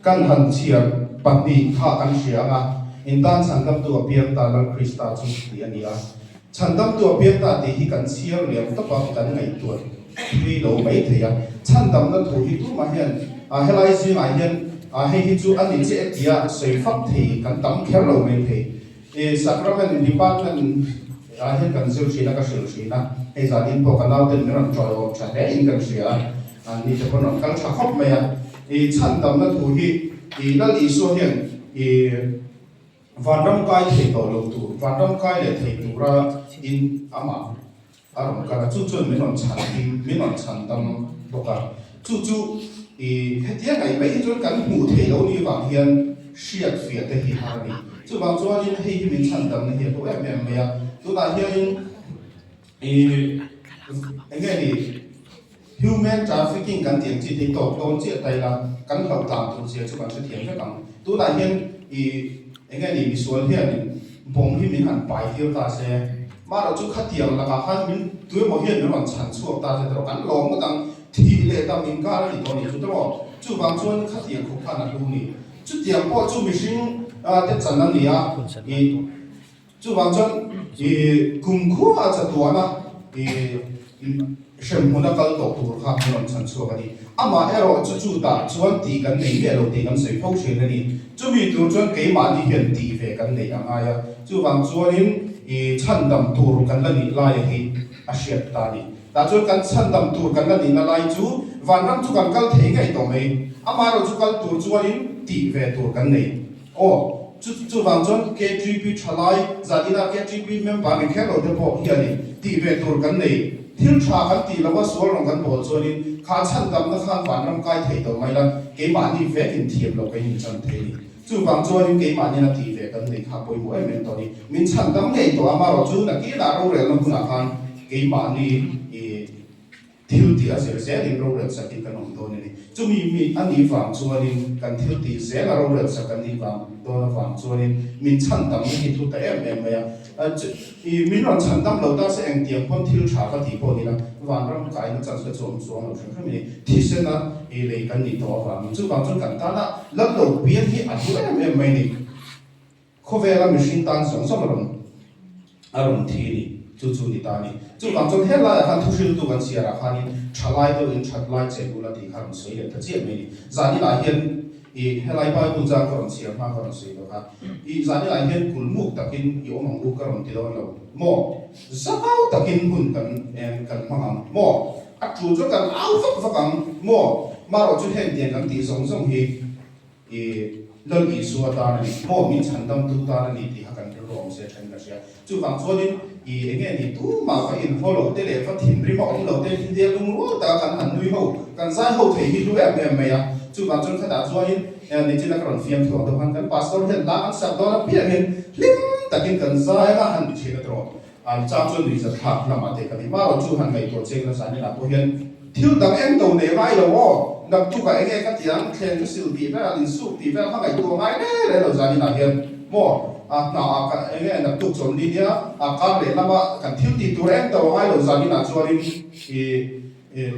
Kan han chhiar pahnih kha kan hria ang a, in tan chhandamtu a piang ta Lal Krista chu tih a ni a. Chhandamtu a piang ta tih hi kan chhiar liam tawp a, kan ngaihtuah thui lo mai thei a. Chhandamna thu hi tumah hian helai zingah hian hei hi chu a ni chiah e tia sawi fak thei kan tam kher lo mai thei. I Sacrament Department ah hian kan zir thin a, ka hrilh thin a, hei zanin pawh ka nauten min rawn tawiawm tha hle in kan hria a, an ni te pawh an rawn kal tha khawp mai a. I chhandamna thu hi i Lal Isua hian i vanram kai thei tawh lo tur, vanram kai leh thei tura in amah A rawn kal a, chu chuan min rawn chhan him, min rawn chhan dam bawk a. Chu chu i hetia ngaih mai hi chuan kan hmuh theih loh ni vang hian hriat fiah te hi har a ni. Chuvang chuanin hei hi min chhan damna hi a hlu em em mai a. Tunah hianin i eng nge ni human trafficking kan tih ang chi te hi tawk dawn chiah ta ila kan hlauh tlan tur zia chu kan hrethiam vek ang. Tunah hian i eng nge ni misual hianin bawm hi min han pai tir ta se. Mahlo chu khatiang lakah khan min tuemaw hian min rawn chhan chhuak ta che tawh, kan lawm ngawt ang, thih leh dam inkar a ni tawh a nih chu tawh. Chuvang chuan khatiang khawp khan a hlu ni. Chutiang pawh chu mihring te chan a ni a, ih chuvang chuan ih kumkhua a chatuana ih Hremhmun a kal tawh tur kha min rawn chhan chhuak a ni. Amah erawh chu chutah chuan tih kan nei miah lo tih kan sawi fo thin a ni. Chumi tur chuan keimahni hian tih ve kan neih a ngai a. Chuvang chuanin i chhandam tur kan la nih laia hi a hriat ta a ni. Tah chuan kan chhandam tur kan la nihna lai chu vanram chu kan kal thei ngei tawh mai. Amah erawh chu kal tur chuanin tih ve tur kan nei. Aw, chu chuvang chuan KTP thalai zanina KTP member ni kher lo te pawh hianin tih ve tur kan nei. Thil tha kan tih lova sual rawng kan bawl chuanin kha chhandamna khan vanram kai thei tawh mai la, keimahni vekin thiam loh kan inchan thei ni. Chuvang chuanin keimahniina tih ve kan nei kha pawimawh em em tawh ni. Min chhandam ngei tawh a, marawh chu nakinah rorelna hunah khan keimahni i. Thil tih a zir zelin rorel sakin kan awm dawn a ni. Chumi mi a nih vang chuanin kan thil tih zela rorel sak kan nih vang dawn avang chuanin min chhan damna hi thu ta em em mai a. I min rawn chhan dam lo ta se engtiang pawn thil tha ka tih pawh ni la, vanram kaina chance kha chu awm chuang lo hrim hrim a ni. Thisena i lei kan nih tawh avangin chuvang chuan kan tana lal lo pian hi a hlu em em mai a ni. Khawvela mihring tan zawng zawng a rawn a rawn thi a ni, chu chu ni ta a ni. Chuvang chuan helaiah khan thuhriltu kan chhiarah khanin thalai deuh in that lai che bula tih kha rawn sawi leh ta chiah mai a ni. Zaninah hian i helai Bible chang ka rawn chhiar hma ka rawn sawi lo kha, i zaninah hian kulmuk takin i awm ang u ka rawn ti dawn lo maw? Zau takin hun kan kan hmang ang maw? A tul chu kan au vak vak ang maw? Marawh chu heng tiang kan tih zawng zawng hi I Lal Isua tan a ni maw, min chhandamtu tan a ni tih kha kan rilru awm se then ka hria. Chuvang chuanin i enge ni tumah va inhaw lo te leh va thinrim a awm lo te India lungrual taka kan han nui ho, kan zai ho thei hi hlu em em mai a. Chuvang chuan khatah chuanin nichina ka rawn fiam thuang deuh khan kan pastor hian hla an sak dawn apiangin hlim takin kan zai anga han ti thin a tawh. An chang chuan nuihzat thlak lamah te ka ni. Marawh chu han ngaihtuah cheng nasa an inah pawh hian thil dang eng to nei ngai lo aw, naktukah enge ka ti ang, thleng ka sil tih vel, insuk tih vel kha ngaihtuah ngai le le lo zan inah hian maw a hnaah ka enge naktuk chawlhni nia a kar leh lama kan thil tih tur eng to ngai lo zan inah chuanin i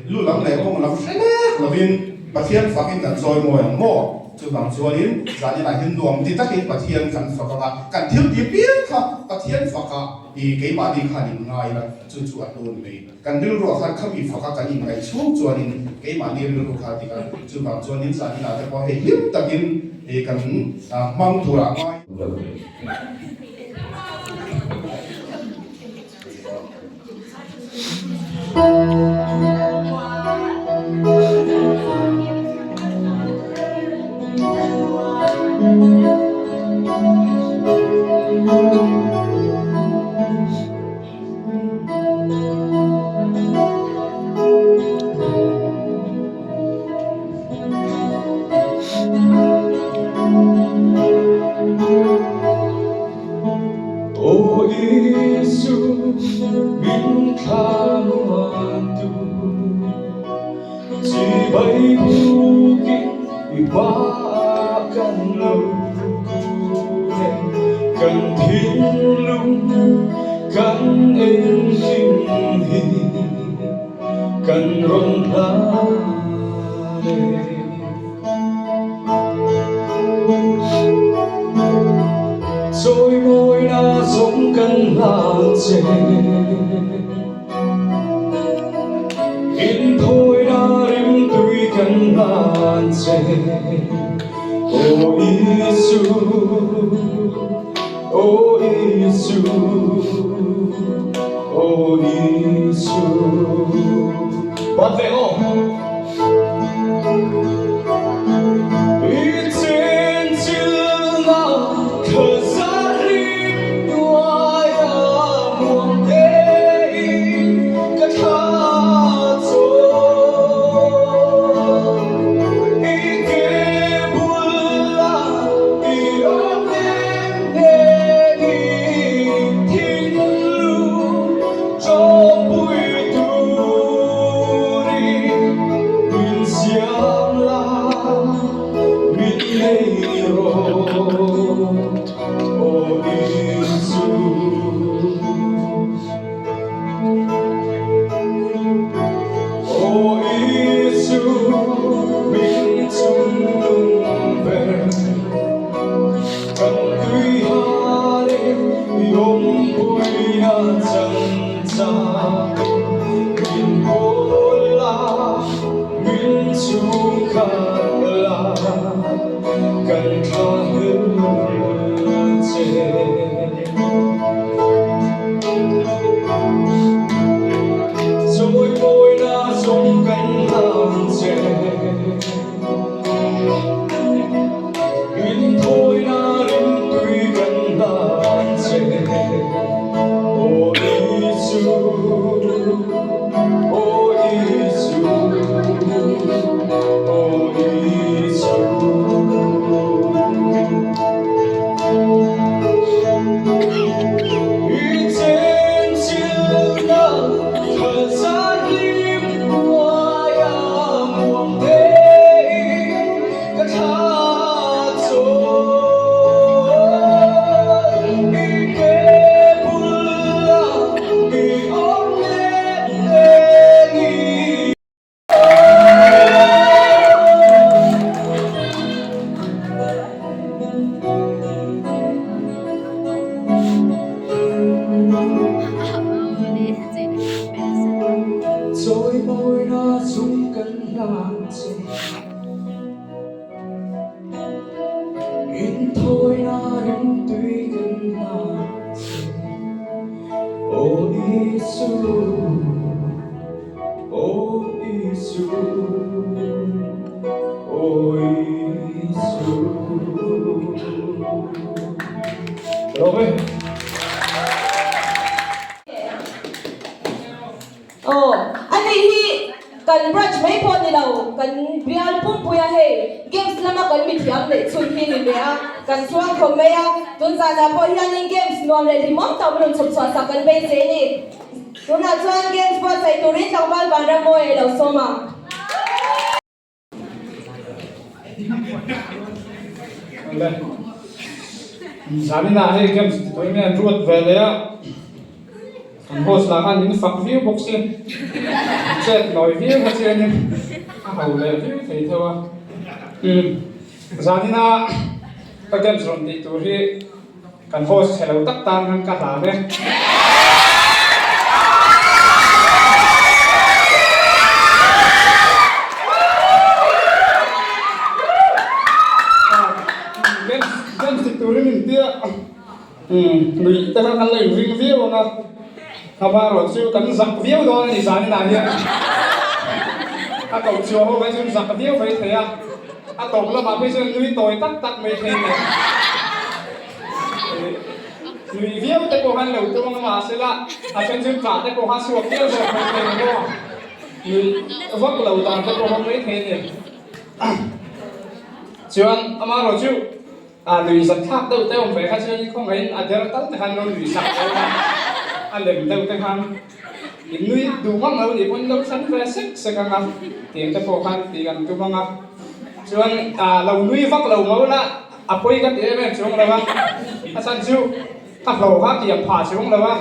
Lu lam leh mawng lam hre lek lovin Pathian fakin kan chawi mawi ang maw? Chuvang chuanin zaninah hian nuam ti takin Pathian kan fak ang a, kan thil ti piang kha Pathian fakah i keimahni khan in ngai ila, chu chu a hlu ni mai. Kan rilruah khan khami faka kan inngaih chhung chuanin keimahni rilru kha a dik a, chuvang chuanin zaninah te pawh hei hlim takin i kan hmang turah ngai. Aw Isu min thlamuantu, Chibai bukin i hmaah kan lo kun e, Kan thinlung kan engkim hi kan rawn hlan e. kan hlan che. Inthawina rimtui kan hlan che, Aw Isu, Aw Isu, Aw Isu. Ban ve aw. I chenchilna thlaza hlim hnuaia muang tein ka thla chaw. I ke bula i awm nem hnenin thinlung Chawpui turin min siam la, min nei rawh, aw Isu. Aw Isu, min chungnung ber. Kan tui harin i awmpuina chang chang min hawl la, min chhungkhat la, kan thla hel che. Chawimawina zawng kan hlan che. Inthawina rimtui kan hlan che, Aw Isu, Aw Isu, Aw Isu. I chenchilna thalza hlim hnuaia muang tein ka thla chawl. I ke bula i awm let engin. Chawimawina chung kan hlan che. Inthawina rimtui kan hlan che. Aw Isu. Aw Isu, Aw Isu. Lawm e. Aw, ani hi kan branch mai pawh ni lo, kan bial pumpui a hei, games lama kan mithiam neih chhun hi ni ve a, kan chhuang khawp mai a, tun zanah pawh hianin games nuam leh hlimawm tak rawn chhawp chhuah sak kan beisei a ni. Tunah chuan games buatsaih turin tlangval Vanrammawi a lo sawm a. Awle. Zaninah hei games ti turin an ruat ve leh a, kan host lah khan min fak viau bawk si. Chet nawi viau kha chianin a ho leh viau thei theuh a. Umm zaninah ka games rawn tih tur hi Kan host chhe lo tak tan khan ka hlan e. Dance ti turin in tia nuih te kha kan la inring viau ang a, amaherawhchu chu kan zak viau dawn a ni zanin ah hian a koh chhuah ho kha chuan zak viau mai thei a, a tawp lamah phei chuan nui tawi tak tak mai thei a ni. Nui viau te pawh khan lo tum ang a mahsela a then chu ṭah te pawh kha chhuak viau zawk mai thei ang aw. Nui vak lo dan te pawh awm mai thei a ni. Chuan amaherawh chu a nui zat thlak deuh te awm ve kha chuan khawngaihin a der tal te khan lo nui sak deuh a, a lem deuh te khan in nui duh ngang lo nih pawn lo thlen ve sek sek ang a tiang te pawh khan tih kan tum ang a. Chuan lo nui vak lo mo la. A pawi ka ti em em chuang lo a, a chhan chu ka hlawh kha tiam phah chuang lo a,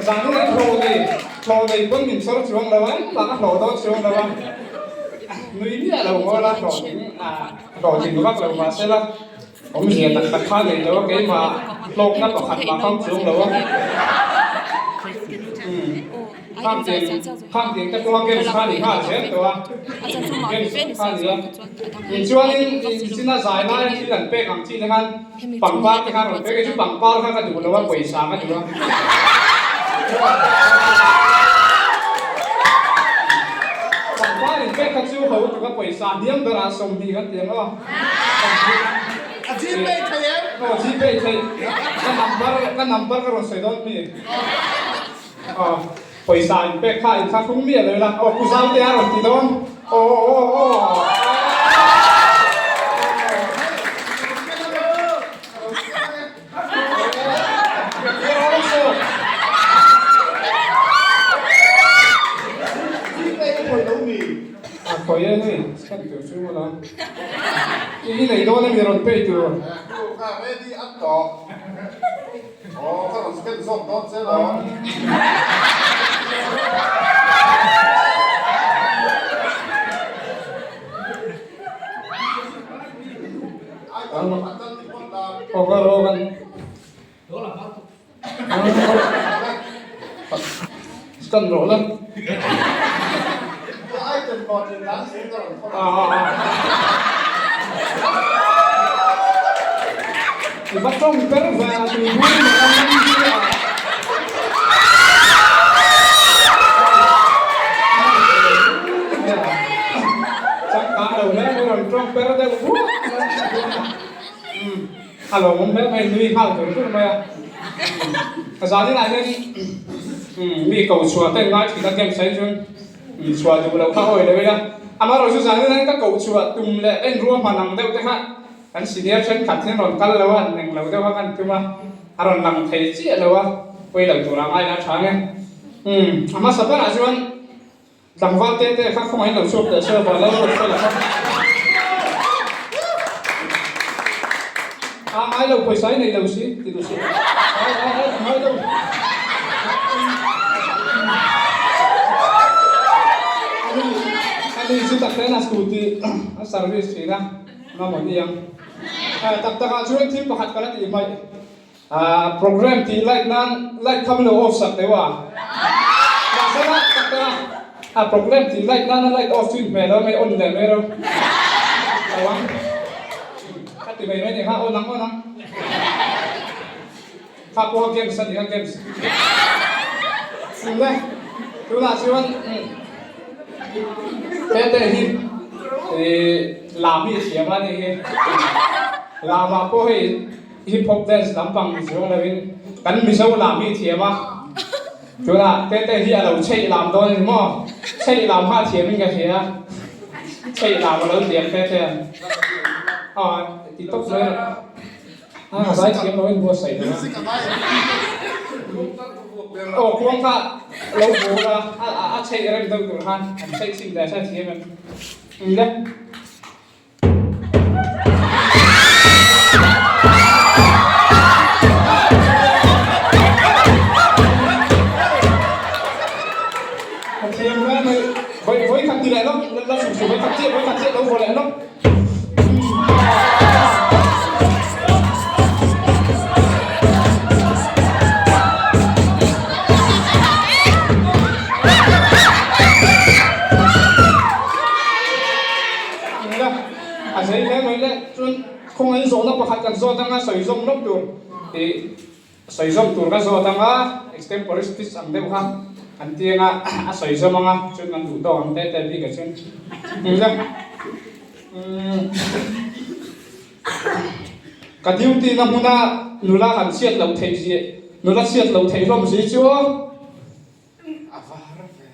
zanin an hlawh nei, hlawh nei pawn min chawr chuang lo a, engmah ka hlawh dawn chuang lo a, nui miah lo ngaw la hlawhtling, hlawhtling vak lo mahse la awmzia tak tak kha nei lo a keimah. Hlawkna pakhat mah kha awm chuang lo a. Khang tiang khang tiang te pawha games kha a ni nghal zel tawh a. Games kha a ni a. Chuanin china zai laia thil an pek ang chi te khan pangpar te kha a rawn pek a, chu pangpar kha ka duh lo a, pawisa ka duh a. Pangpar in pek kha chu ho tuk a, pawisa hniam berah 20 kan ti ang aw. A Gpay thei em? Aw Gpay thei. Ka number ka number ka rawn sawi dawn mi. Aw pawisa in pek kha in thla thlung miah lo ila. Aw Pu Zaute a rawn ti dawn. Aw aw aw. Gpay ka khawih lo mi. A khawih e hei, scan tur chu maw la. I nei dawn a mi rawn pay tur. Chu kha ready a tawh. Aw ka rawn scan zawk dawn che lo. Ai kan pakhat tal ti phawt la. Aw ka rawh kan. Scan rawh la. I va tawng ber ve a tui bur mai a lam hi a. Changkang lo hle mai rawn tawng ber deuh ruak mai a. A lo awm hle mai, nui nghal tur tur mai a. Ka zan inah hian mi ko chhuah ten ngai thin a games ah hi chuan mi chhuah duh loh kha awi lo ila. Amaherawh chu zan inah hian ka koh chhuah tum leh en ruahman ang deuh te kha kan senior thenkhat hian rawn kal lo a, an eng lo deuh a kan tum a, a rawn lang thei chiah lo a, pawi lo tur ang aia a tha nge. A hmasa berah chuan Tlangval te te kha khawngaih lo chhuak teh se va lo rawt fel a kha. A ngai lo pawisa i nei lo si ti duh suh. Ai ai ai a ngai lo. Ani ani chu tak ten a scooty a service thin a mamawh ni ang. Tak takah chuan thil pakhat ka la tih hmaih. Program tih light nan light kha min lo off sak deuh a. Mahse la tak tak a, a program tih light nana light off chu inhmeh lo mai on leh mai ro. Lo ang. Ka ti mai mai ni kha on ang on ang. Kha pawh kha games a ni kha games. Sim le. Tunah chuan tete hi lam hi thiam a ni hi. Lamah pawh hei Hip hop dance lampang ni chuang loin kan Mizo lam hi thiam a, tunah Tete hi a lo chheih lam dawn a ni maw? Chheih lam kha a thiam in ka hria, chheih lam a lo thiam Tete a, aw ti tawp mai a, a zai thiam lo in buatsaih lo a, aw kuang kha lo bur a, a chheih rem deuh tur khan an chheih chhin ve se a thiam em? Eng le. Vawi khat ti leh lawk, la chhuk chhuk vawi khat chiah, vawi khat chiah lo vaw leh lawk. Nia, a zei hle mai le. Chuan khawngaih zawhna pakhat kan zawt anga sawi zawm lawk tur tih sawi zawm tur ka zawt anga extempore speech ang deuh kha an ti anga a sawi zawm anga chuan kan duh tawk ang te te bik ah chuan nia umm ka duty na hmuna nula han chhiat loh theih zia nula chhiat loh theih hlawm si chu A va har ve.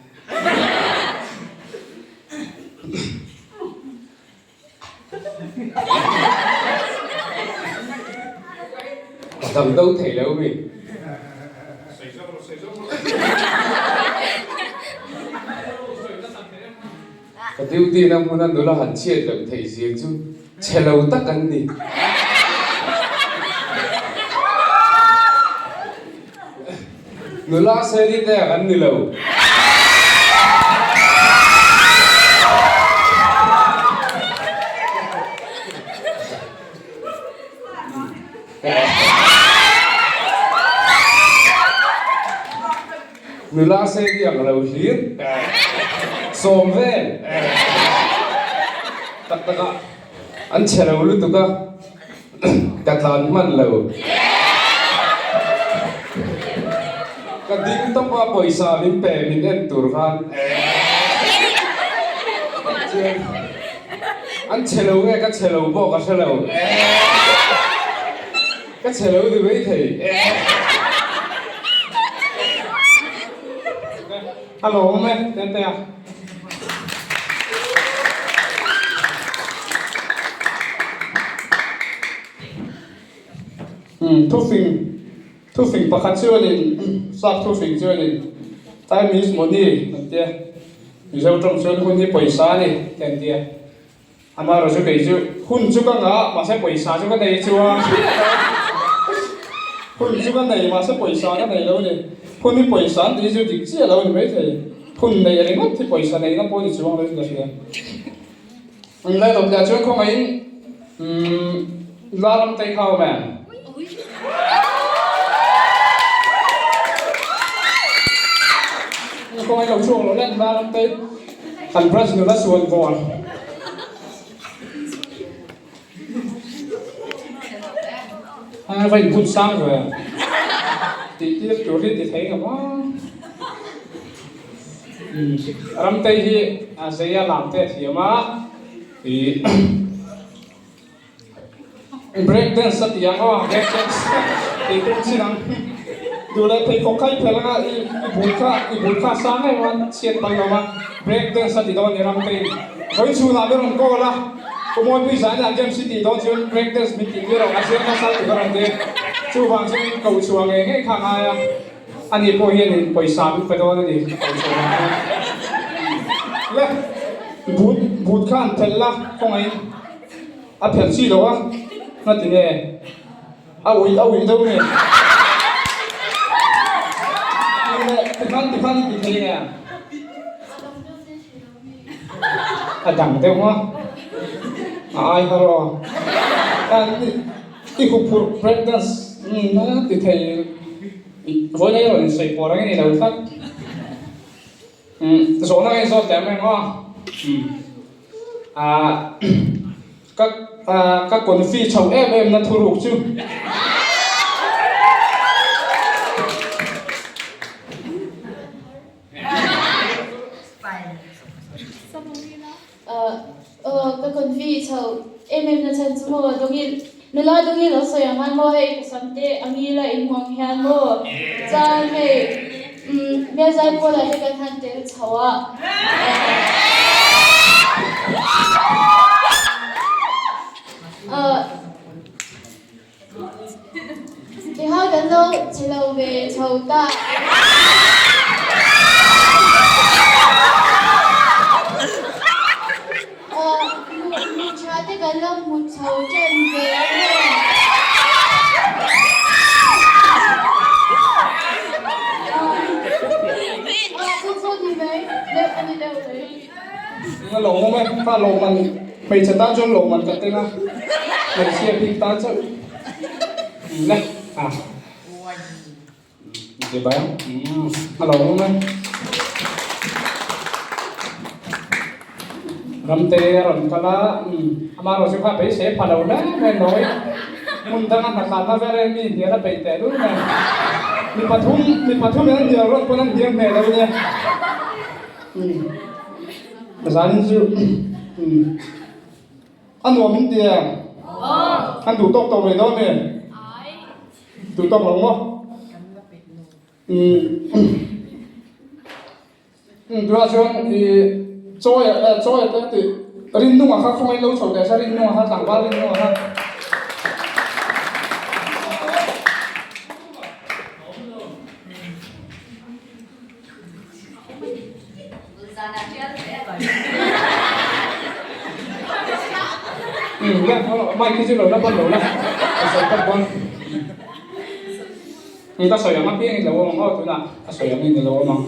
A dang do thei lo mi. Ka duty na hmuna nula han chhiat loh theih zia chu chhe lo tak an ni. Nula seri te an ni lo. Nula se diak lo hlir sawm vel tak tak a an chhe lo lutuk a ka tlan hman lo. Ka ding tawp a pawisa min pe min en tur khan chuan an chhe lo nge ka chhe lo pawh ka hre lo. Ka chhe lo ni mai thei. A lawm e, Tetea. Umm thufing thufing pakhat chuanin sap thufing chuanin time is money an tia Mizo tawng chuan hun hi pawisa a ni te an tia. Amaherawh chu kei chu hun chu ka ngah mahse pawisa chu ka nei chuang hun chu ka nei mahse pawisa ka nei lo a ni. Hun hi pawisa an tih chu dik chiah lo a ni maithei. Hun neih ringawt hi pawisa neihna pawh a ni chuang lo in ka hria. Lai dawt leh chuan khawngaihin umm Lalam tei kha awm em? Khawngaih lo chhuak lo leh Lalam tei. Kan branch nula sual vawn. A va inphun sang ve. Tih tir tur hi ti thei ngam a. Ramtei hi a zei a lam te a thiam a. Ih. Break dance a ti ang aw, break dance tih tum chin ang. Duh leh pheikhawk kha i phelh anga i bul kha i bul kha a sang em a chhiat pal lo a, break dance a ti dawn ni Ramtein. Vawiin chhunah min rawn call a, Pu Mawipui Zaina games i tih dawn chuan break dance min tih tir ang a zir nasa ti ka rawn ti. Chuvang chuan ko chhuah ngei ngei kha a ngai a, ani pawh hianin pawisa min pe dawn a ni ka ko chhuah vang hian. Le but but kha an phelh la kawngaihin. A phelh chi lo a, nga ti nge? A uih a uih deuh nge? Tih leh tikhan tikhan i ti thei nge? A dang deuh maw? A ai har aw. I huphurh break dance a ti thei vawiin a i rawn insawi pawh reng a ni lo tlat. Zawhna ka inzawt leh mai maw? Ah ka ah ka confi chho em em na thuruk chu. Ka confi chho em em na chhan chu maw dawngil nula dawngil lo sawi ang khan maw hei ka sam te a ngil a inhmuh ang hian maw chuan hei umm bialzai pawlah te kan han tel chho a. Tiha kan lo che lo ve chho ta. Nu tha te kan lo hmu chho ṭan ve a maw? Chu chu ni mai deuh a ni deuh mai. A lo awm e, kha lawmman hmeichhe tan chuan lawmman ka teng a, hmeichhia bik tan chauh le a ti bai ang, a lo awm e. Ramte a rawn kal a, amaherawhchu kha beisei pha lo hle mai nawi hmun danga hnathlanna vel en mi hnial a peih teh lul mai. Mi pathum mi pathum in an hnial rawn pawn an hnial hmel lo nia. Zanin chu a nuam in ti em? An duh tawk tawh mai dawn em? Duh tawk lo maw? Tunah chuan i chawi chawi te tih Rinnunga kha khawngaih lo chho teh se Rinnunga kha tlangval Rinnunga kha. Mic hi chu lo la ban lo la a sawi tawp dawn ka sawi ang apiang in lo awm ang aw tunah ka sawi ang in lo awm ang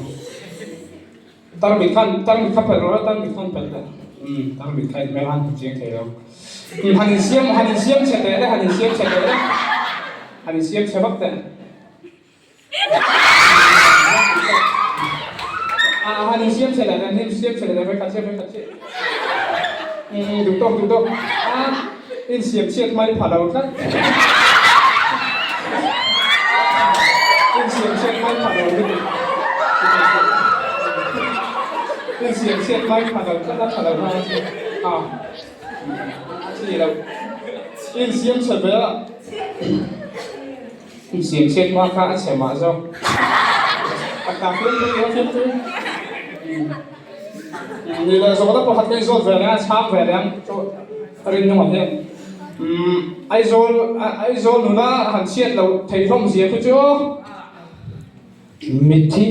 tarmit khan tarmit kha phelh rawh la tarmit khan phelh teh tarmit kha in hmel han hmu chiang thei lo han insiam han insiam chhe teh le han insiam chhe teh le han insiam chhe vak teh. Han insiam chhe leh han insiam chhe leh vawikhat chiah vawikhat chiah. Umm duh tawk duh tawk. A insiam chhiat mai pha lo tlat. Insiam chhiat mai pha lo lutuk. Insiam chhiat mai pha lo tlat a tha lo nghal chu. A chi lo. Insiam chhe ve a. Insiam chhiat hma kha a chhe mah zawk. A tlak hlum hlum lo fiam chu. Ni leh zawhna pakhat ka inzawt ve leh a, chhang ve leh ang chu a rin hnungah hian. Aizawl Aizawl nuna han chhiat loh theih hlawm zia khu chu. Mitthi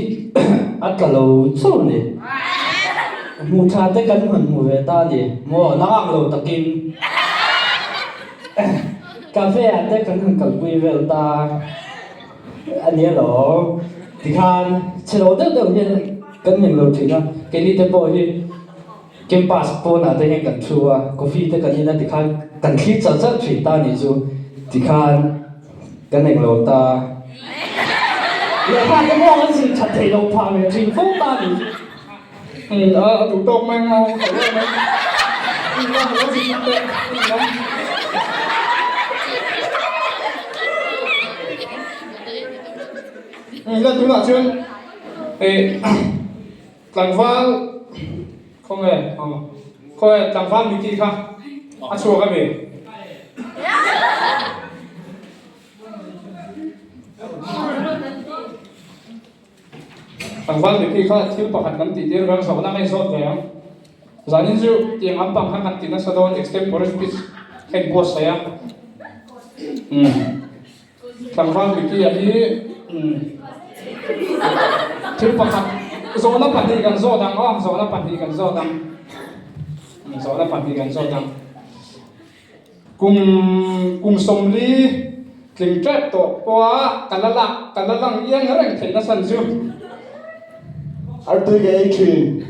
a tla lo chauh a ni. Hmuh tha te kan han hmu ve ta a ni maw? Nang ang lo takin cafe ah te kan han kalpui vel ta a ni alawm. Tikhan chhe lo deuh deuh hian kan ngeng lo thin a, keini te pawh hi campus pawnah te hian kan thu a, coffee te kan in a tikhan kan thlir char char thin ta a nih chu. Tikhan. Kan eng lo ta. Lehkha te pawh an zir that thei lo phah ve thin fo ta ni chu. Umm a a duh tawk mai ang a ho tho em mai. Umm a lo zir that teh umm a. Umm la tunah chuan eh tlangval khawnge aw khawnge tlangval Mickey kha a chhuak a mi? Tlangval Mickey kha thil pakhat kan tih tir vang zawhna ngei zawt ve ang. Zanin chu tiang an pang kha kan ti nasa dawn extempore speech kha in buatsaih a. Umm. Tlangval Mickey-a hi thil pakhat zawhna pahnih kan zawt ang aw, zawhna pahnih kan zawt ang, zawhna pahnih kan zawt ang. Kum kum sawmli tling tep tawh pawha ka la lak ka la lang iang reng theih nasa chu. Artui ka ei thin.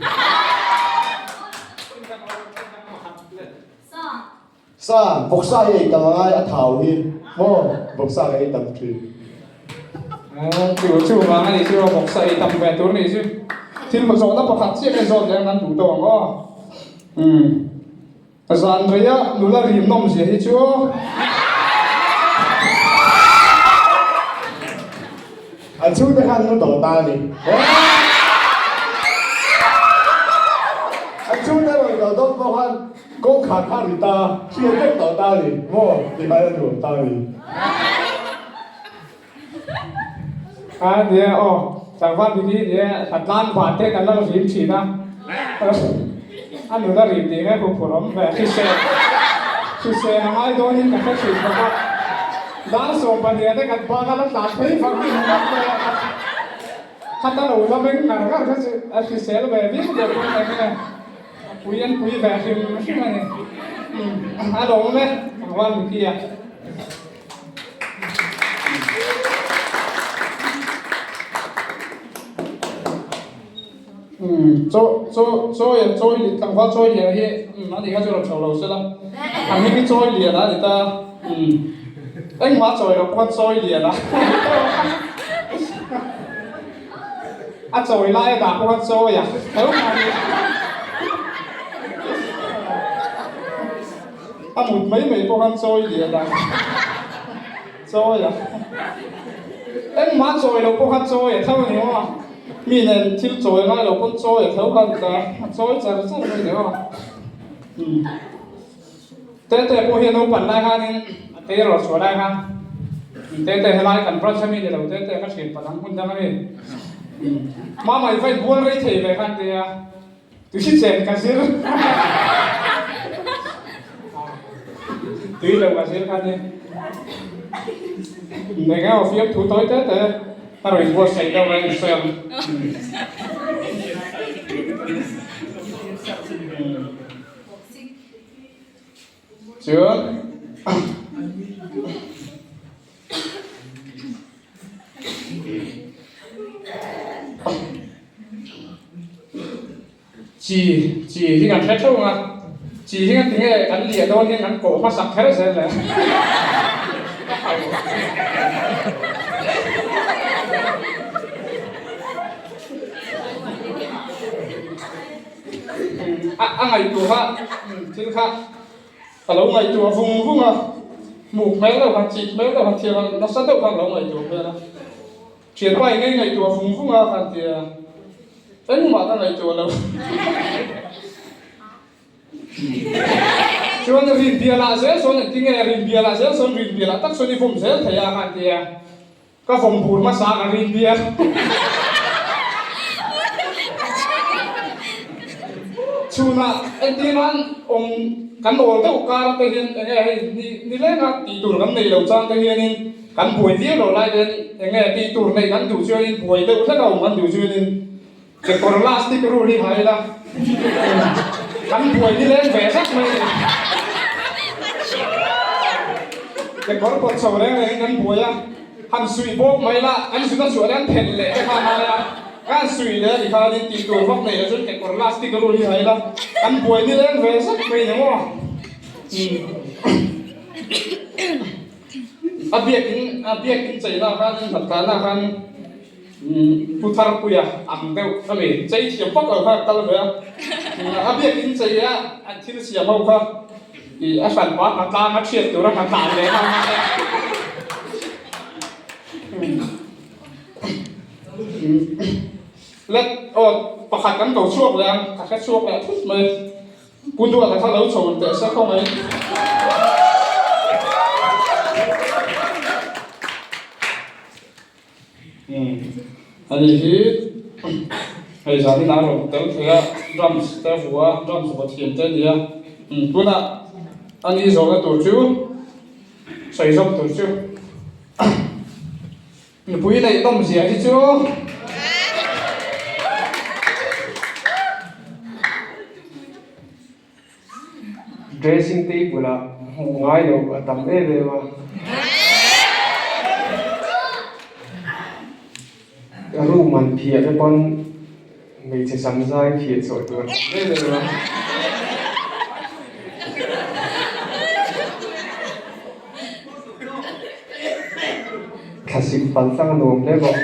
Sa, vawksa hi ei tam a ngai, a thau hi maw, vawksa ka ei tam thin. Chu chu vang a nih chu, vawksa ei tam ve tur a nih chu. Thil zawhna pakhat chiah nge zawt leh ang kan duh tawh ang aw. Umm. Zan reia nula rim nawm zia hi chu. An chhungte khan an dawh ta a ni. An chhungte rawn dawh dawn pawh khan kawngkhar kha a ri ta, hriat vek tawh ta a ni maw ti khan a nuam ta a ni. A nia aw, tlangval mi hi nia hlatlan van te kan la rim thin a, a nun a rim tih nge huphurh awm ve hrisel hrisel a ngai dawnin ka hre thin bawk a, dar 12 te kan bana la tlan phei vang hi ni ngawt mai a, khata lo la meng ngar ngar kha chu a hrisel ve viau deuh pawn eng nge a pui an pui ve hrim hrim a ni, a lawm e tlangval mi khi a. Chaw chaw chawi chawi tlangval chawi lian hi umm ani kha chu rawn chho lo se la a hming hi chawi lian a ni ta umm engmah chawi loh pawh chawi lian a a chawi lai a dah pawh khan chawi a tho mai A mut mai mai pawh khan chawi lian a, chawi a, engmah chawi loh pawh khan chawi a tho a ni maw? Mi nen thil chawi ngai loh pawn chawi a tho khan ta, a chawi char char mai a ni maw? Umm Tete pawh hi a naupan lai khanin a tei rawh chhuah lai khan Tete helai kan branch ami ni lo Tete ka thian pa dang hmun dang ami Mama i va inbual rei thei ve khan tia. Tui chen ka zir. Tui lo ka zir kha ni. Eng emaw fiam thu tawi te te a rawn buatsaih deuh a insawi ang. Chuan. Chi, chi hi kan hre theuh ang a, chi hi kan ti nge kan liah dawn hian kan kawh hmasak kher zel le. A ngaihtuah a, thil kha ka lo ngaihtuah vung vung a, hmuh hmel deuh khan, chik hmel deuh khan thil kha nasa deuh khan ka lo ngaihtuah hmel a. Thianpa i ngei ngaihtuah vung vung a khan ti a, engmah ka ngaihtuah lo. Chuan rin bialah zel sawn engtin nge rin bialah zel sawn rin bialah tak sawn i vawm zel thei a khan ti a. Ka vawm bur hmasa ka rin bial. Chhunah entir nan awm kan awl deuh kar te hian enge hei ni nilenga tih tur kan nei lo chang te hianin kan buai viau lo lai te hian enge tih tur neih kan duh chuanin buai deuh hlek a awm kan duh chuanin Kekawr lastic rul hi ha ila kan buai ni leng ve zak mai a ni. Kekawr pawt chho reng rengin kan buai a, han suih bawk mai la, an zun a chhuah leh an phelh leh te kha a ngai a, ka han suih leh a ni khanin tih tur vak nei lo chuan kekawr lastic rul hi ha ila kan buai ni leng ve zak mai a ni maw. A biakin a biakin cheina khan hnatlana khan Pu Tharpuia ang deuh a mi chei thiam vak lo kha a kal ve a, a biakin chei a an thil siam ho kha ih a hran pa hnatlang a thiat tur a hnatlan leh nghal nghal a. Let aw pakhat kan ko chhuak leh ang ka hre chhuak leh thut mai. Pu Duata kha lo chho teh se khaw mai. Ani hi hei zanin a rawn tel thei a, drums te a vuah a, drums vaw thiam te a ni a. Tunah ani zawhna tur chu sawi zawk tur chu mipui neih nawm zia hi chu. Dressing table ah hmuh ngai loh a tam em em a. Room an phiah te pawn hmeichhe sam zai phiah chhuah tur a tam em em a. Thlasik fal tlang a nuam hle bawk.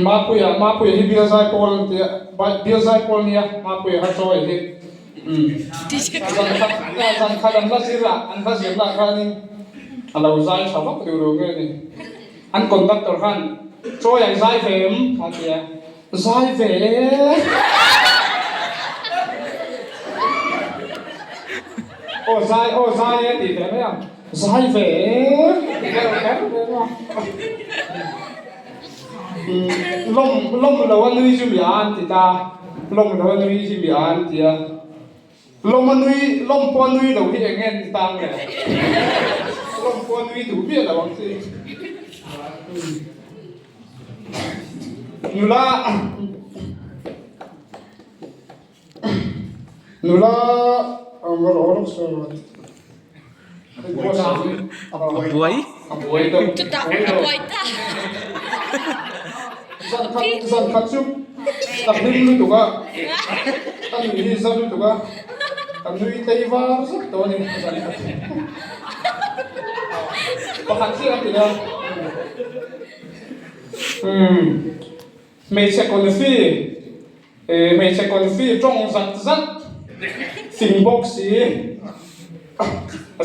Mapuia Mapuia hi bial zai pawl an tia bial zai pawl nia Mapuia kha chaw ei hi zan khat zan khat an va zir a an va zir lah khanin a lo zai tha vak duh lo nge ni. An conductor khan chawi an zai ve em? a ti a, Zai ve e. Aw zai aw zai e tih ve mai ang, Zai ve e ti deuh kher ve maw. Lawm lawm lo a nui chu mi a an ti ta, lawm lo a nui hi mi a an ti a. Lawm a nui, lawm pawh a nui lo hi eng nge ni ta nge? Lawm pawh a nui duh miah lo ang chi. Nula nula a buai a buai deuh a buai deuh zan khat zan khat chu ka hlim lutuk a ka nui hi za lutuk a ka nui tlei var zet tawh a ni zan khat pakhat chiah a ti a umm hmeichhe confi Hmeichhe confi tawng zat zat fing bawk si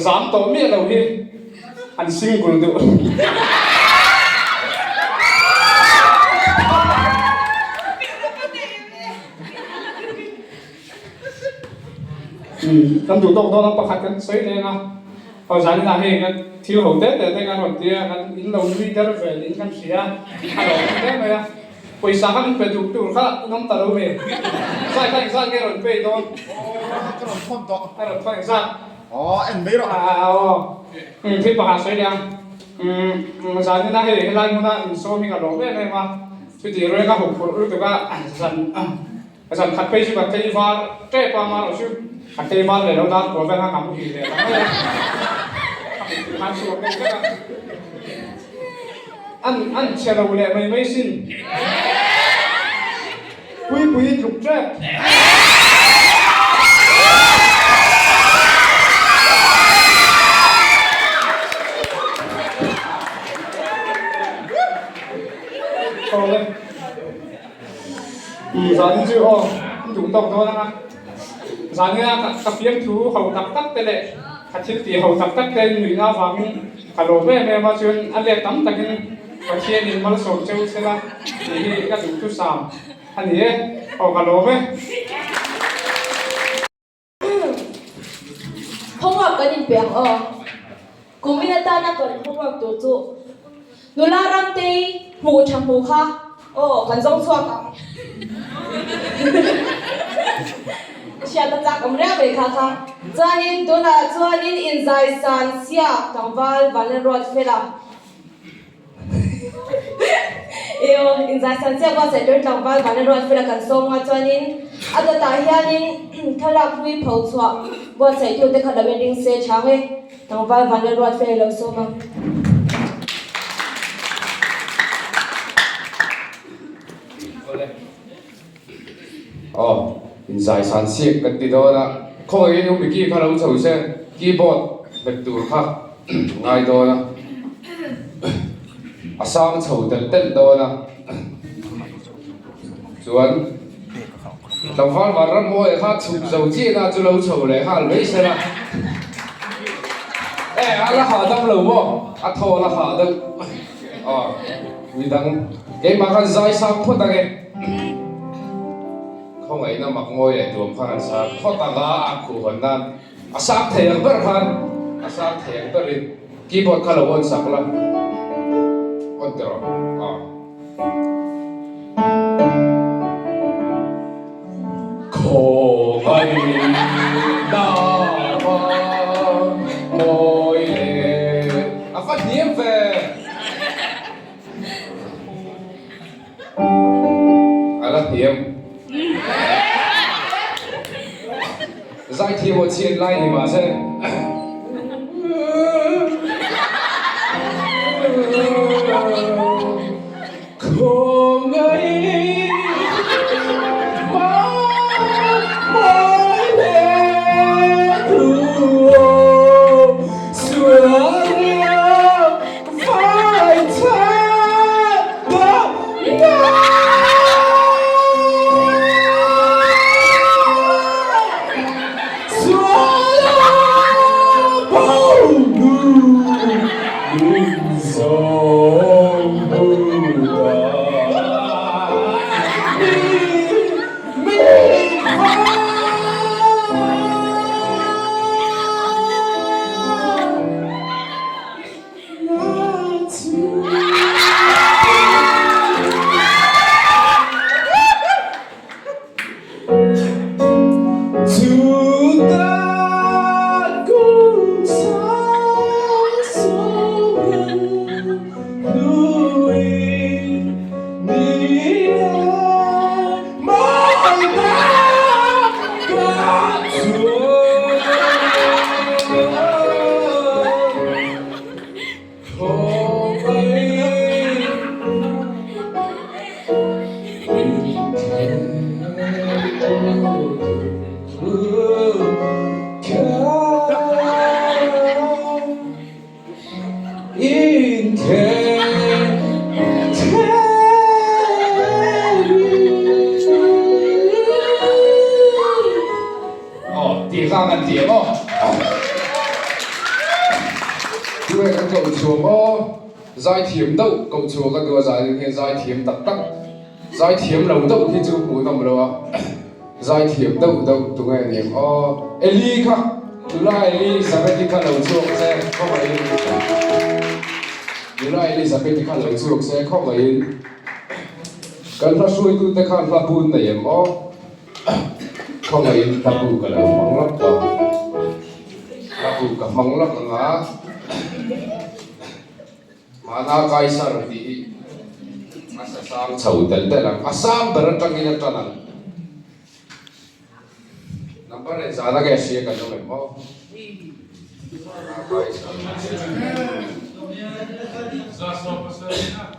zam tawh miah lo hi an single deuh. Kan duh tawk dawn a pakhat kan sawi leng a, aw zaninah hei kan thil ho te te te kan rawn ti a, kan in lo nui der ve niin kan hria a lo awm hle mai a. Pawisa kha min pe duh tur kha in awm ta lo ve. Zai kha engzat nge rawn pay dawn? Aw ka rawn thawn tawh. Ka rawn thawn engzat? Aw en mai rawh. Aw thil pakhat sawi leh ang. Umm zanina hei helai hmuna min sawm hi ka lawm em em a. Chuti ruai ka huphurh lutuk a zan zan khat phei chu ka tlei var tep a amaherawh chu ka tlei var leh lo dar kuah vel kha ka muhil leh ta mai a. Ka muhil khan chhuak deuh vek a. An an chhe lo leh mai mai sin. Puipui tluk tep. Zan chu aw, in duh tawk dawn anga. Zanina ka fiamthu ho tak tak te leh ka thil tih ho tak tak te nuihna avangin ka lawm em em a, chuan a let tam takin Pathianin malsawm cheu sela tih hi ka duhthusam a ni e, aw ka lawm e. Homework kan inpe ang aw. Kumin atana kan homework tur chu nula Ramtei hmuh tha hmuh kha aw kan zawng chhuak ang. Hriat a chak awm reng mai kha kha. Chuanin tunah chuanin inzai san siak tlangval Vanlalruat Fela. Eo, inzai san chiah buatsaih tur tlangval vana ruat fela kan sawm nga chuanin a dawtah hianin thlalak hlui pho chhuah buatsaih tute kha lo inring se chang e, tlangval vana ruat fela lo sawm ang. Aw, inzai san siak kan ti dawn a, khawngaihin u Mickey kha lo chho se, keyboard hmet tur kha ngai dawn a, a sang chho telh telh dawn a, chuan tlangval Vanrammawi kha chhuk zo chiahna chu lo chho leh nghal mai se la, e a la hahdam lo maw, a thaw la hah deuh, aw midang keimah khan zai sang phawt ang e. Khawngaihna mak ngawi leh tuam khan an sang phawt ang a, a khuh hawn nan a sang thei ang ber khan a sang thei ang berin keyboard kha lo on sak la, on ti rawh aw. Khawngaihna mak ngawi leh a va hniam ve. A la hniam. Zaithiam aw chhiat lai ni mahse. Aw, tih kha kan ti em aw? Tunge kan koh chhuak aw? Zaithiam deuh koh chhuak ka duh a, zai ding hian zaithiam tak tak, zaithiam lo deuh hi chu hmuh nawm lo a, zaithiam deuh deuh tunge ni em aw? Eli kha, nula Elizabeth-i kha lo chhuak se khawngaihin, nula Elizabeth-i kha lo chhuak se khawngaihin, kan hla hruaitute khan hla bun nei em aw? Khawngaihin hla bu ka lo hmang lawk ta. Hla bu ka hmang lawk ang a, Mahna Kaisar tih hi a sa sang chho telh telh ang. A sang ber atangin a tan ang. Number leh zana nge hria kan awm em aw? Mahna Kaisar.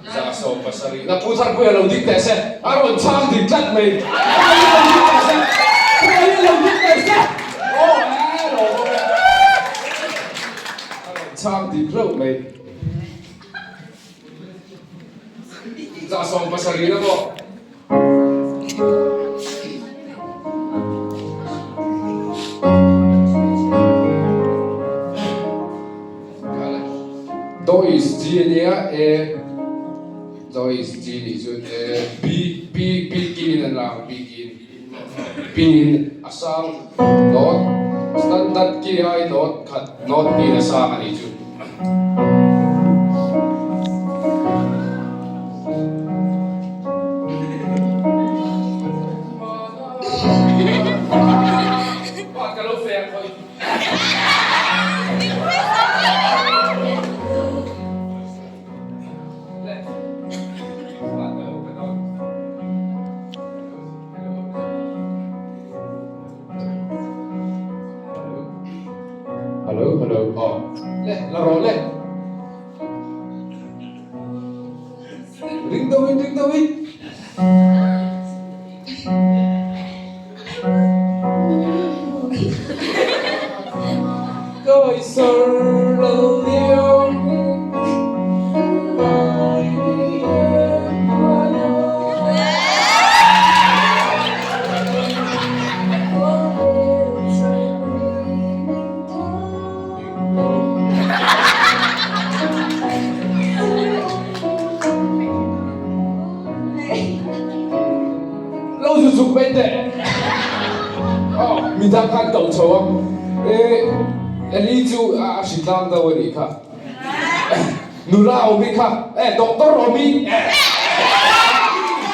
170. Na Pu Tharpuia lo ding teh se, a rawn chhang dik tlat mai. Puia lo ding teh se, Puia lo ding teh se. Aw e lo awm e. A rawn chhang dik hlauh mai. 170 na maw? G a nia A Joyce G nih chuan A B B B key in an la ang B key in B in a sang note standard key ai note khat note hnih in a sang a nih chu. Hello hello aw le la rawh le ring deuhin ring deuhin Kaisar lo liam Lo zu zuk mai teh. Aw, midang khan ko chho a. E, Eli chu a hritlang deuh a nih kha. Nula awmi kha, e, doctor awmi.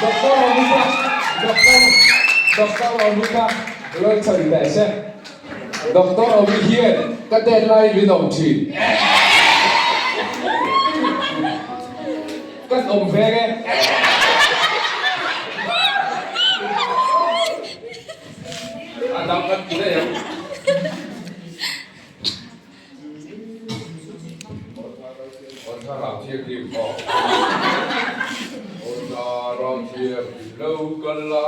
Doctor awmi kha, doctor, doctor awmi kha lo chhan teh se. Doctor awmi hian ka tet lai min awm thin. Kan awm veng e. A dang kan ti daih ang. Aw thlarau thianghlim aw. Aw thlarau thianghlim lo kal la.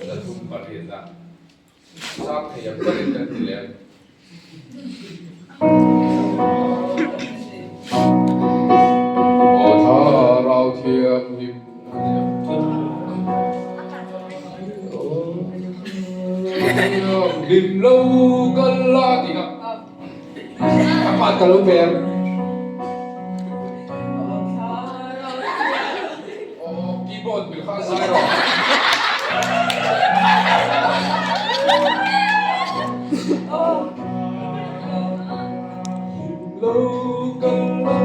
Zathum pariatna. Sang thei ang takin kan ti leh ang. Aw thlarau thianghlim Thianghlim lo kal la tih kha a part ka lo pe ang. Aw keyboard bil kha zai rawh. Lo kal la.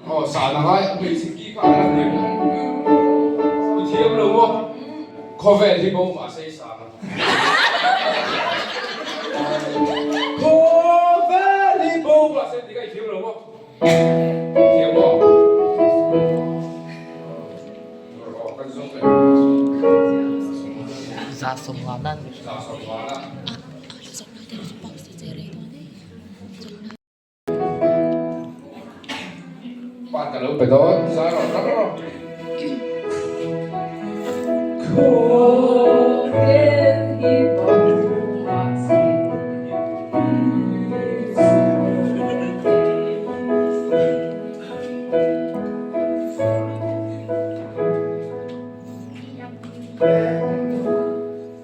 Aw sa na ngai hmeichhe ki kha a la hniam lo. I thiam lo maw? Khawvel hi bo mahse i sa na. Khawvel hi bo mahse tih kha i thiam lo maw? Thiam maw? Aw kan zawng leh. 150. 150. Pa ka lo pe dawn, zai rawh rak rawh.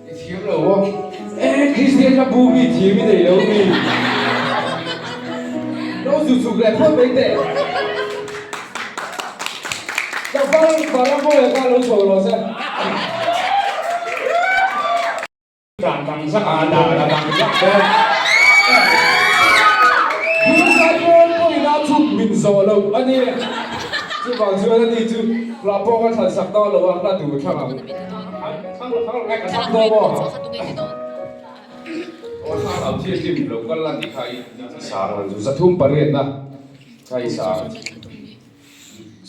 I thiam lo maw? Eh, Kristian hla bu mi thiam i nei lo mi. Lo zu chuk leh phawt mai teh. Tlangval Vanrambawi kha lo chho rawh se. Dan dang zak a, dan a dang zak dawn. Bullseye pawn pawhin a chhuk min zawh loh a ni. Chuvang chuan ani chu hla pawh ka thlan sak dawn lo a, hla duh thlang ang.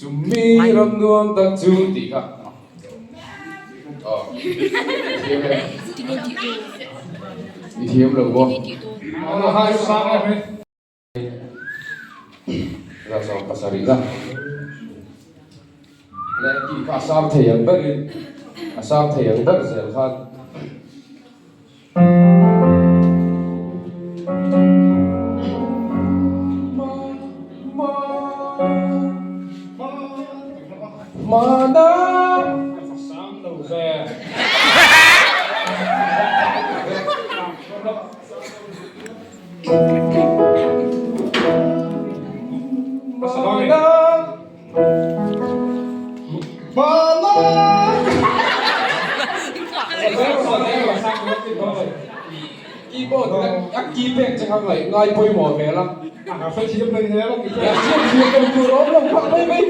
Chumi ram nuam tak chu tih kha aw thiam em i thiam lo maw 27 la leh tih kha a sang thei ang berin a sang thei ang ber zel khan Hmana Sang lo ve. Ki pek che kha ngaih ngai pawimawh ve la. A ka hrethiam mai hle a ki pek. Hriat thiam lo tur a awm lo phah mai mai.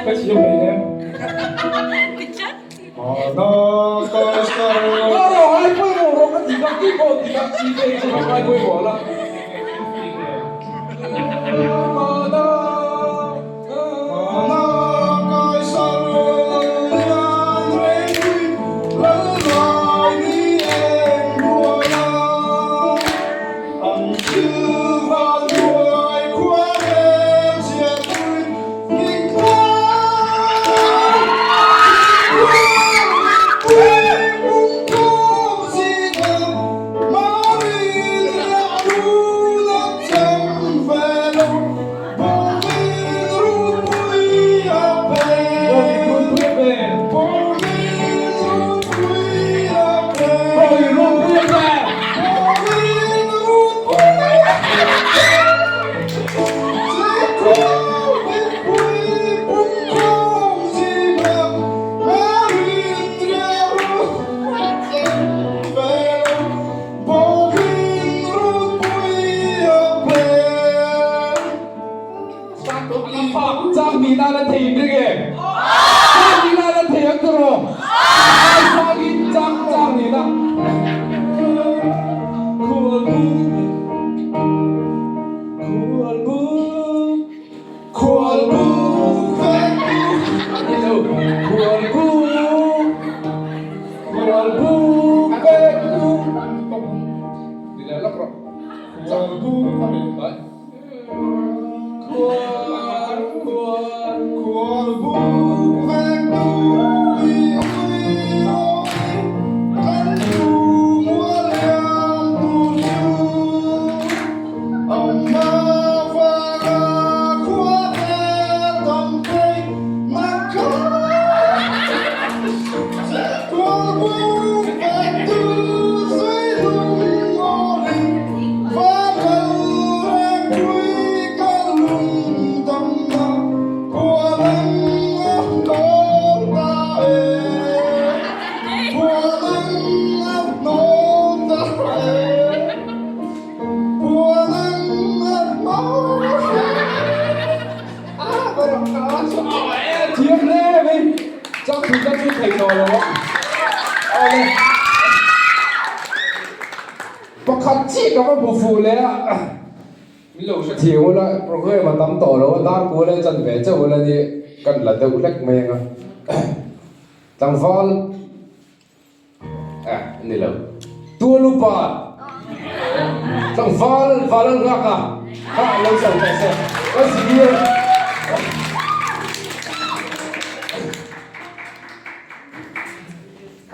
Ka thiam mai hle. Rawh ngai pawimawh rawh ka ti kha ki pawh ti kha ki pek che kha ngai pawimawh la. Chang ni na la thei in ring em? Chang ni na la thei ang tiraw? Ai sangin chang chang ni na. Khual buk Khual buk Khual buk vek Ani lo Khual buk Khual buk vek Ni le lak rawh. Khual buk a Thiam hle mai changthum ka chu thei tawh lo a awle. Pakhat chiah ka va hmu fuh leh a, min lo hre thiam ula, program a tam tawh lo a, dar kual a chan ve chauh ula ni kan la deuh hlek mai ang a, tlangval eh ni lo, tual upa tlangval val an nghak a, kha lo chho teh se, ka zir.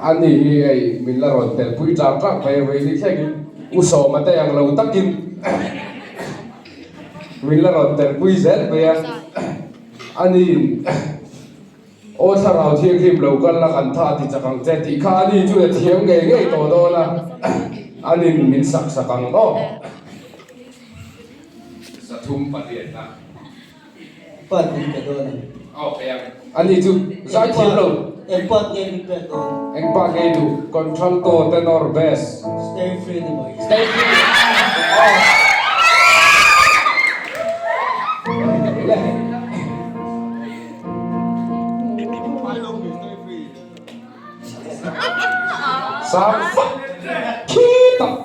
A ni hi hei min la rawn tel pui tlak tlak mai a vei ni thlengin U Sawma te ang lo takin min la rawn tel pui zel mai a. A ni Aw thlarau thianghlim lo kal la kan tha ti chak ang che tih kha a ni chu a thiam ngei ngei tawh dawn a, a nin min sak sak ang aw. 300 na. Part min pe dawn ang. Aw pe ang. Ani chu zai thiam lo. Eng part nge min pek dawn? Eng part nge i duh? Contralto, tenor, bass. Stay free ni mai. Stay free. Aw. Le. Sang fak khi tak.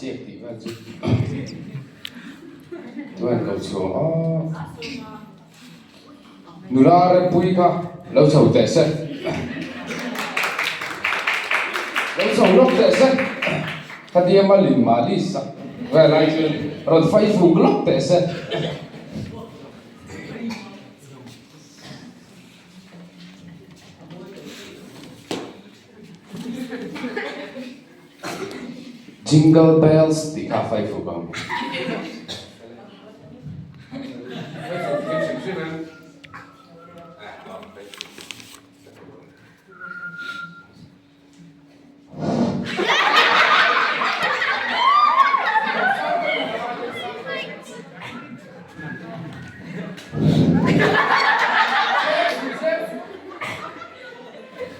siak tih vel chu chuan ko chhuah a nula rempui kha lo chho teh se lo chho lawk teh se khatia malin mahni sak vel ai chuan rawn fai fuk lawk teh se. Jingle bells tih kha a fai fuk ang.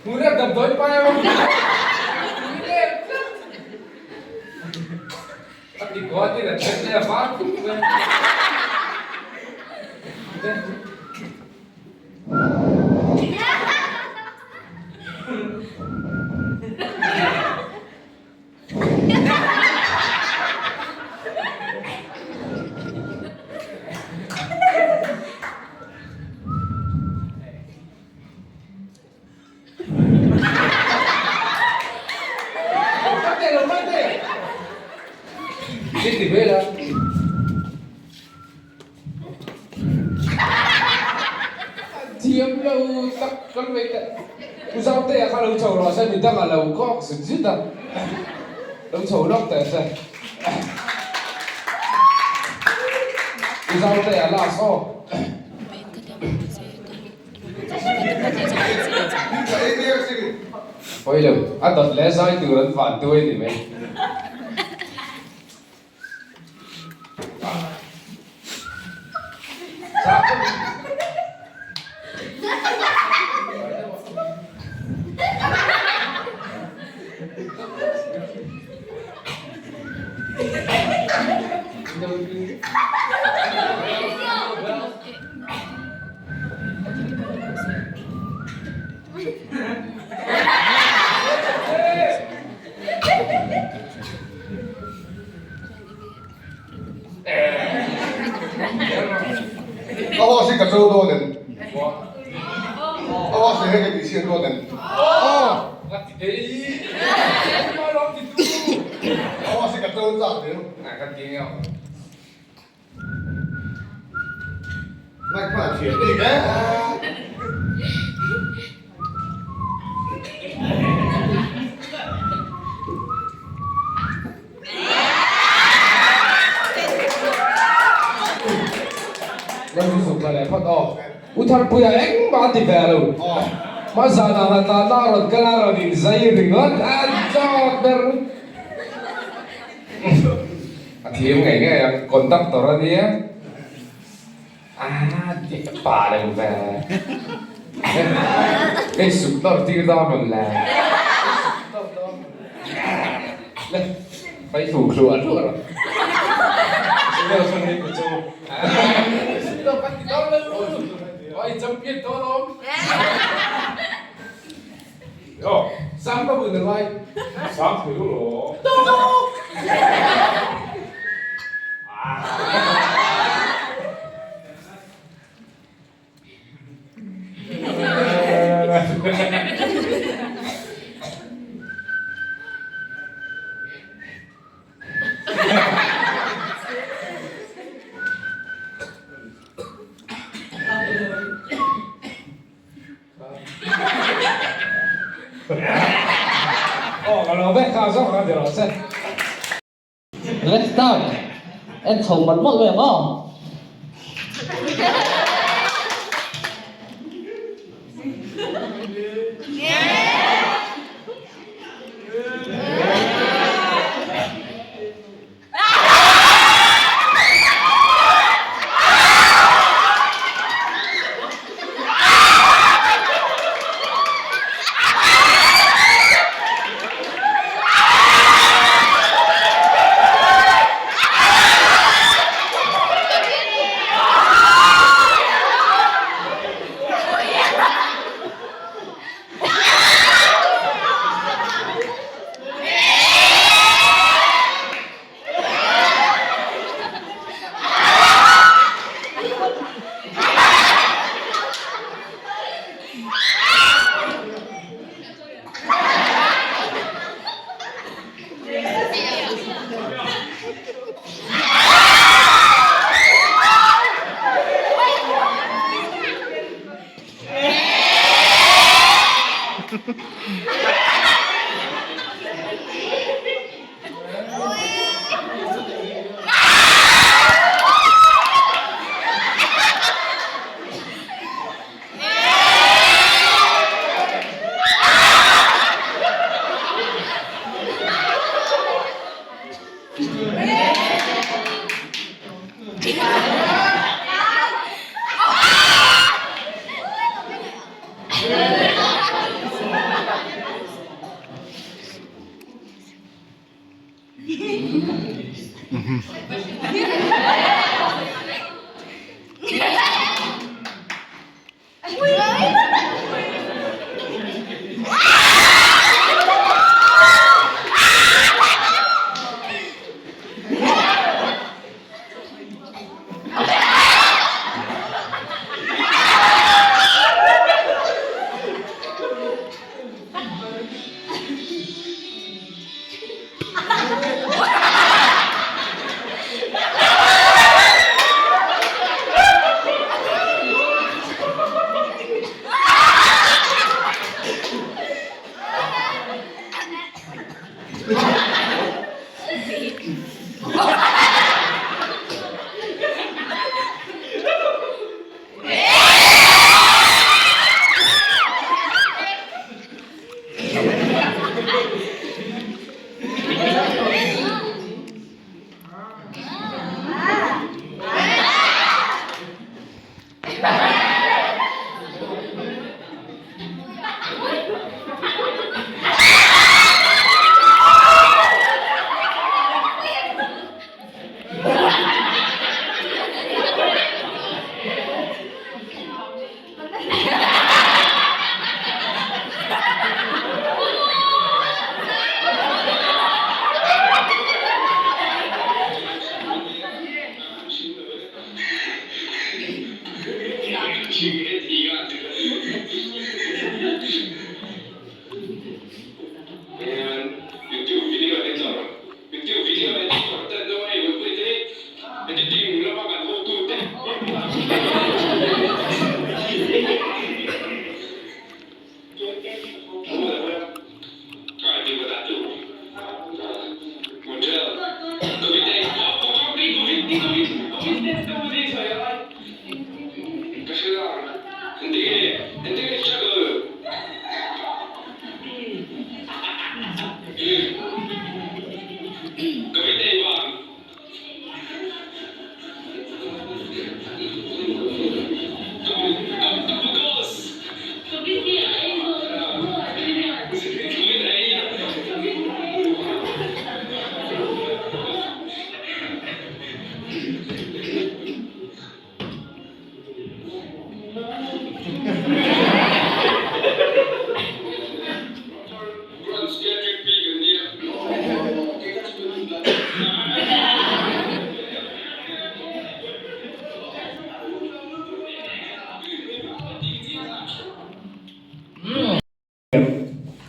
Hmuh damdawi pai a A ti kuat in a then leh a var khum mai. Ti ve la. Thiam lo tak kan vei teh. U Zautea kha lo chho rawh se midang a lo kawk zut zut a. Lo chho lawk teh se. U Zautea last aw. Pawi lo, a dawt leh zai tur an van tuai ni mai. A aw si ka cho dawn em? A aw si hei ka tih chhiat dawn em? A aw si ka cho chak em? Mic hman a thiam bik e. Lalzuzuk la leh phawt aw. U Tharpuia engmah a ti ve lo. Hma zanah hna tana rawn kal a rawn inzai ringawt a chawk ber. A thiam ngei ngei a, conductor a nia. A ti pa lo ve. Hei suk nawr tir dawn rawn le. Le, fai fu hluah hluah rawh. Suk nawr kan ti dawn lo. Oi, champion dawn awm. Aw, sang ka bun a ngai. Sang thei lo law. Tawk! Aw ka lo vek kha zawk a ti rawh se. Let's start. En chho mawlh mawlh mai ang aw.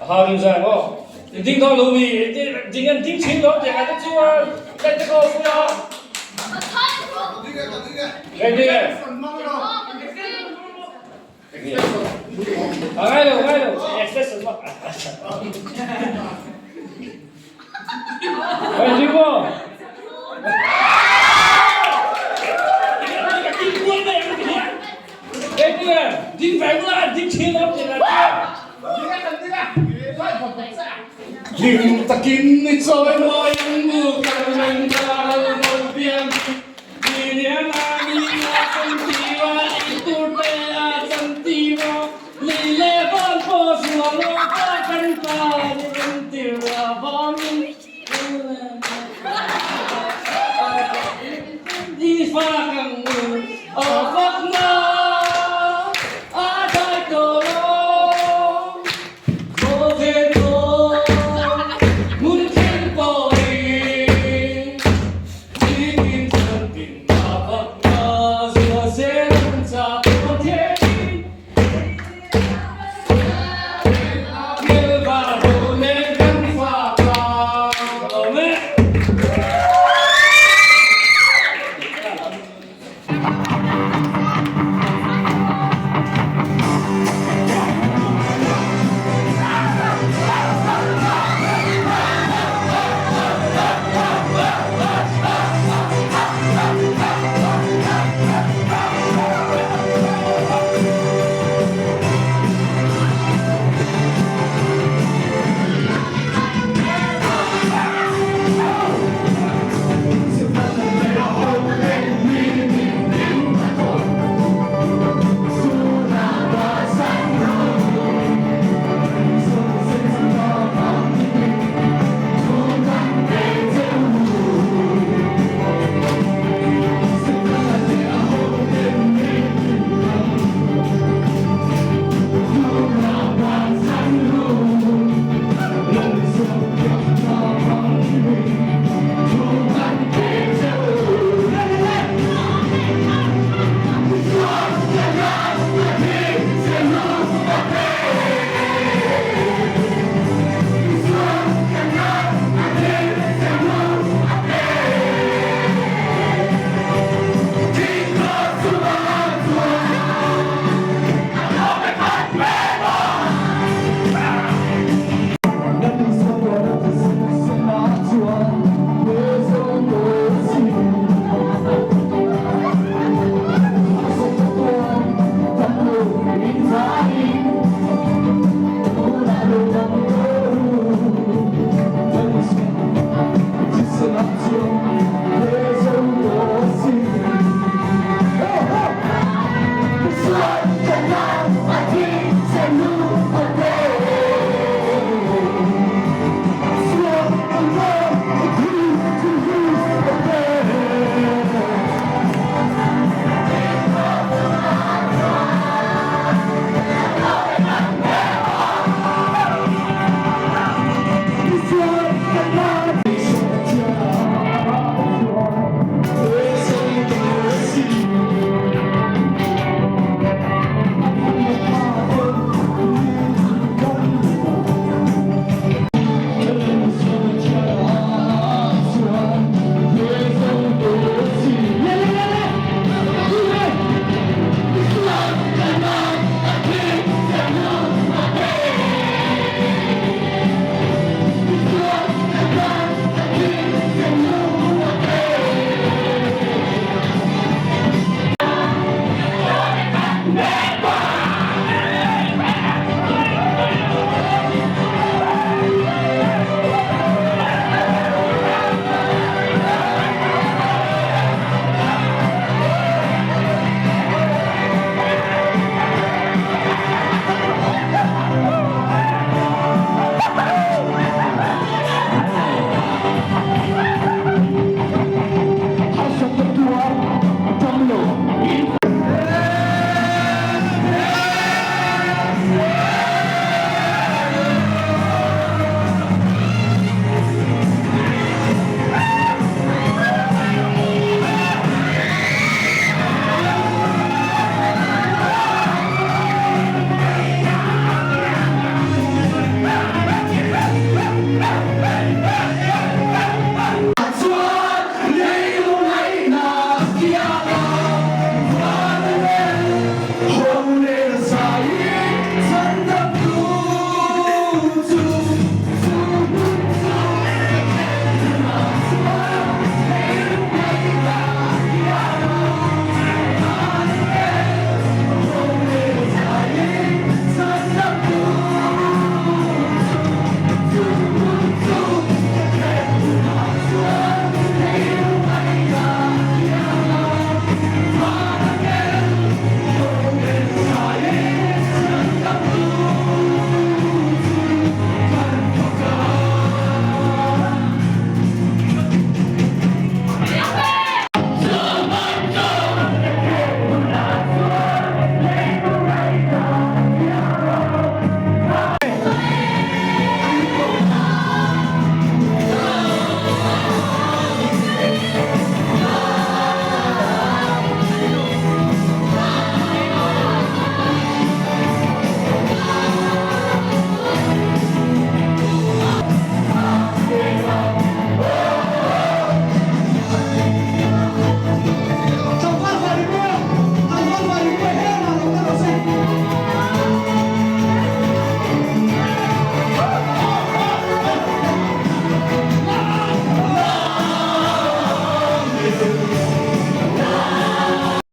好，就这样哦。你听到卢米，你今天听清了点啊？这猪啊，在这个夫啊。哎，对。哎呦哎呦，哎，这什么？哎，金哥。哎，对，你反过来，你听了点啊？Hlim takin i chawi mawi ang u kal meng dal nawl pian ni lian a ni a chan ti wa i tur te a chan ti wa lei le van pawh zual aw ka kan ta.